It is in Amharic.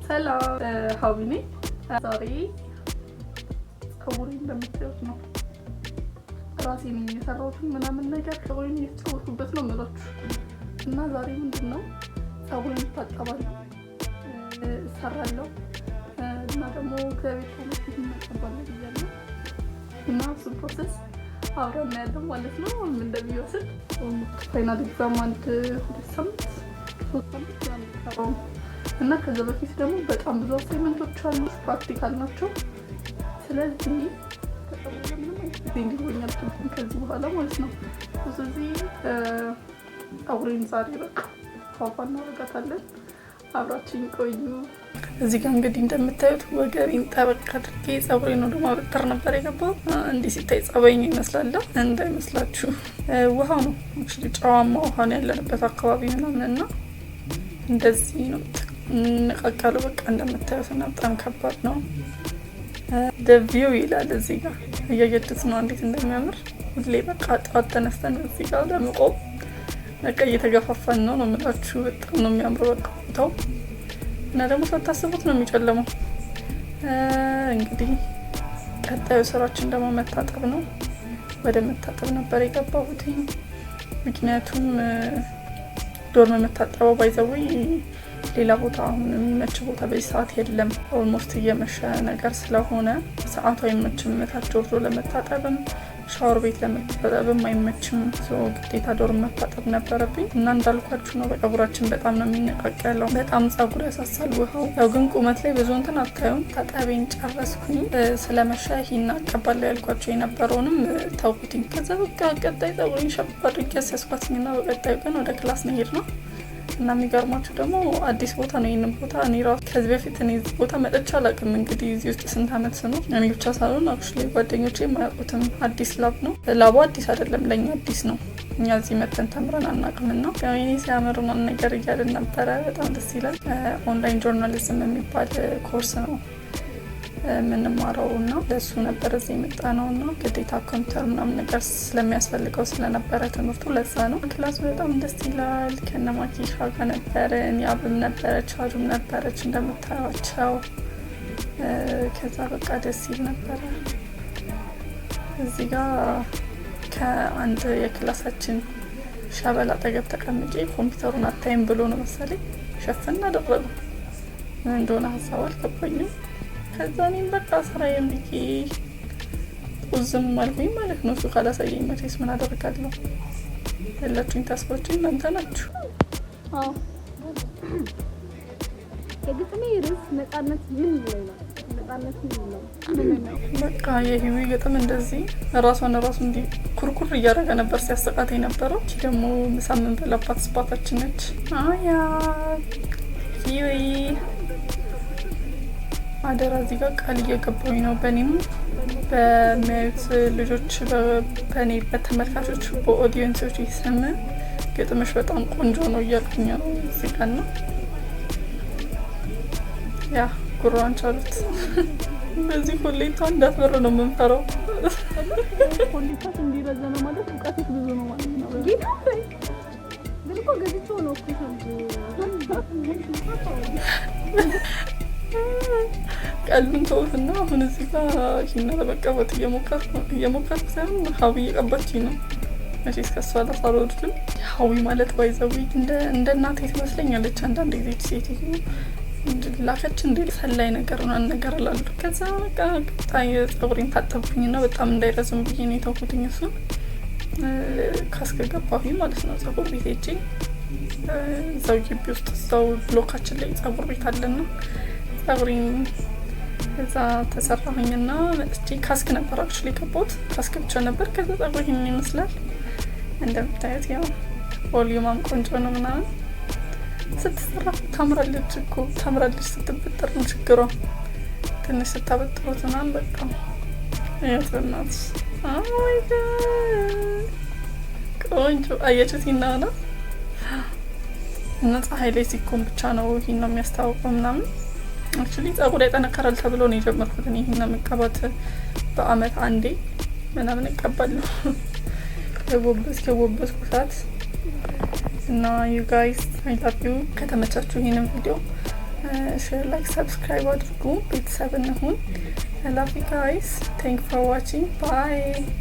ሰላም፣ ሀዊ ነኝ። ዛሬ ፀጉሬ እንደምታዩት ነው። ራሴ ነኝ የሰራሁትን ምናምን ነገር፣ ፀጉሬን እየተጫወትኩበት ነው የምላችሁ። እና ዛሬ ምንድን ነው፣ ፀጉሬን እታጠባለሁ፣ እሰራለሁ እና ደግሞ እግዚአብሔር ካለ ፊት እናቀባለን ብያለሁ እና እሱን process አብረን እናያለን ማለት ነው ምን እንደሚመስል። Final exam አንድ 2 ሳምንት 3 ሳምንት ምናምን የቀረው ነው እና ከዛ በፊት ደግሞ በጣም ብዙ assignment ኦች አሉ፣ practical ናቸው። ስለዚህ ከፀጉሬ ጋር ምንም አይነት ጊዜ እንዲኖረኝ አልፈልግም ከዚህ በኋላ ማለት ነው። ስለዚህ ፀጉሬን ዛሬ በቃ ፏፏ እናደርጋታለን። አብራችን ቆዩ። እዚህ ጋር እንግዲህ እንደምታዩት ወገቤን ጠበቅ አድርጌ ፀጉሬን ወደ ማበጠር ነበር የገባው። እንዲህ ሲታይ ጸበኛ ይመስላል፣ እንዳይመስላችሁ ውሃው ነው፣ actually ጨዋማ ውሃ ነው ያለንበት አካባቢ ምናምን እና እንደዚህ ነው እንነቃቀሉ። በቃ እንደምታዩት እና በጣም ከባድ ነው። View ይላል እዚህ ጋር፣ እያየዱት ነው እንዴት እንደሚያምር። ሁሌ በቃ ጠዋት ተነስተን እዚህ ጋር ለመቆም በቃ እየተገፋፋን ነው ነው የምላችሁ። በጣም ነው የሚያምረው በቃ ቦታው እና ደግሞ ሳታስቡት ነው የሚጨለመው። እንግዲህ ቀጣዩ ስራችን ደግሞ መታጠብ ነው። ወደ መታጠብ ነበር የገባሁት፣ ምክንያቱም dorm የምታጠበው by the way ሌላ ቦታ አሁን የሚመች ቦታ በዚህ ሰዓት የለም። Almost እየመሸ ነገር ስለሆነ ሰዓቱ አይመችም። ታች ወርዶ ለመታጠብም ሻወር ቤት ለመታጠብም አይመችም። ግዴታ dorm መታጠብ ነበረብኝ እና እንዳልኳችሁ ነው። ፀጉራችን በጣም ነው የሚነቃቀለው። በጣም ፀጉር ያሳሳል ውሃው። ያው ግን ቁመት ላይ ብዙ እንትን አታዩም። ታጠቤን ጨረስኩኝ። ስለመሸ ሂና እቀባለሁ ያልኳቸው የነበረውንም ተውኩትኝ። ከዛ በቃ ቀጣይ ፀጉሬን ሸብ አድርጌ ያስያዝኳትኝና በቀጣዩ ቀን ወደ class ነው የሄድነው። እና የሚገርማችሁ ደግሞ አዲስ ቦታ ነው። ይህንን ቦታ እኔ ራሱ ከዚህ በፊት እኔ እዚህ ቦታ መጥቼ አላውቅም። እንግዲህ እዚህ ውስጥ ስንት አመት ስኖር እኔ ብቻ ሳልሆን actually ጓደኞቼ የማያውቁትም አዲስ lab ነው። Lab ኡ አዲስ አይደለም፣ ለእኛ አዲስ ነው። እኛ እዚህ መተን ተምረን አናውቅም። እና ይኔ ሲያምር ምናምን ነገር እያልን ነበረ። በጣም ደስ ይላል። Online journalism የሚባል ኮርስ ነው የምንማረው እና ለእሱ ነበር እዚህ የመጣ ነው እና ግዴታ ኮምፒውተር ምናምን ነገር ስለሚያስፈልገው ስለነበረ ትምህርቱ ለዛ ነው። Class ኡ በጣም ደስ ይላል። ከነማኪሻ ጋር ነበርን፣ ያብም ነበረች፣ አዱም ነበረች እንደምታዩቸው። ከዛ በቃ ደስ ይል ነበረ። እዚህ ጋር ከአንድ የ class ኣችን ሸበል አጠገብ ተቀምጬ ኮምፒውተሩን አታይም ብሎ ነው መሰለኝ ሸፍን አደረገው። ምን እንደሆነ ሀሳቡ አልገባኝም። ከዛ እኔም በቃ ስራዬን ብዬ ዝም አልኩኝ ማለት ነው። እሱ ካላሳየኝ መቼስ ምን አደርጋለሁ? ያላችሁኝ ተስፋዎች እናንተ ናችሁ። አዎ። የግጥሜ ርዕስ ነጻነት ምን ይላል? ነጻነት ምን ነው? በቃ የህዊ ግጥም እንደዚህ ራሷን ራሱ እንዲህ ኩርኩር እያደረገ ነበር ሲያሰቃት የነበረው። እቺ ደግሞ ምሳ የምንበላባት spot ኣችን ነች። አያ ሂዊ፣ አደራ እዚህ ጋር ቃል እየገባሁኝ ነው። በእኔም በሚያዩት ልጆች፣ በእኔ በተመልካቾች በ audience ኦች ስም ግጥምሽ በጣም ቆንጆ ነው እያልኩኝ ነው እዚህ ጋር ነው። ያ ጉሯን ቻሉት። በዚህ ኮሌታ እንዳትበር ነው የምንፈራው። ኮሌታሽ እንዲረዘመ ማለት እውቀትሽ ብዙ ነው ማለት ነው። ጌታ ግን እኮ ገዝቼው ነው እኮ። ቀልዱን ተውትና አሁን እዚህ ጋር ሂና ለመቀባት እየሞከርኩ ሳይሆን ሀዊ እየቀባችኝ ነው። መቼስ ከሷ አልወርድም። ሀዊ ማለት by the way እንደ እናቴ ትመስለኛለች። አንዳንድ ጊዜ ሴትዮ ላከች እንደ ሰላይ ነገር ምናምን ነገር እላለሁ። ከዛ በቃ ቀጣይ ፀጉሬን ታጠብኩኝና በጣም እንዳይረዝም ብዬ ነው የተውኩትኝ። እሱን ካስገባሁኝ ማለት ነው ፀጉር ቤት ሄጄ፣ እዛው ግቢ ውስጥ እዛው block ኣችን ላይ ፀጉር ቤት አለና ፀጉሬን እዛ ተሰራሁኝና መጥቼ ካስክ ነበር actually የገባሁት፣ ካስክ ብቻ ነበር። ከዛ ፀጉር ይህንን ይመስላል እንደምታዩት፣ ያው volume ኣም ቆንጆ ነው ምናምን። ስትሰራ ታምራለች እኮ፣ ታምራለች። ስትበጠር ነው ችግሯ። ትንሽ ስታበጥሩት ምናምን በቃ እያት በእናትሽ፣ oh my God፣ ቆንጆ አያችሁት? ሂና ነው እና ፀሐይ ላይ ሲኮን ብቻ ነው ሂና የሚያስታውቀው ምናምን። Actually ጸጉር ያጠነከራል ተብሎ ነው የጀመርኩት እኔ ሂና መቀባት። በአመት አንዴ ምናምን እቀባለሁ የጎበዝኩ ሰዓት። እና you guys, I love you። ከተመቻችሁ ይህንን ቪዲዮ Share፣ like፣ subscribe አድርጉ። ቤተሰብ እንሁን። Love you guys. Thank for watching. Bye.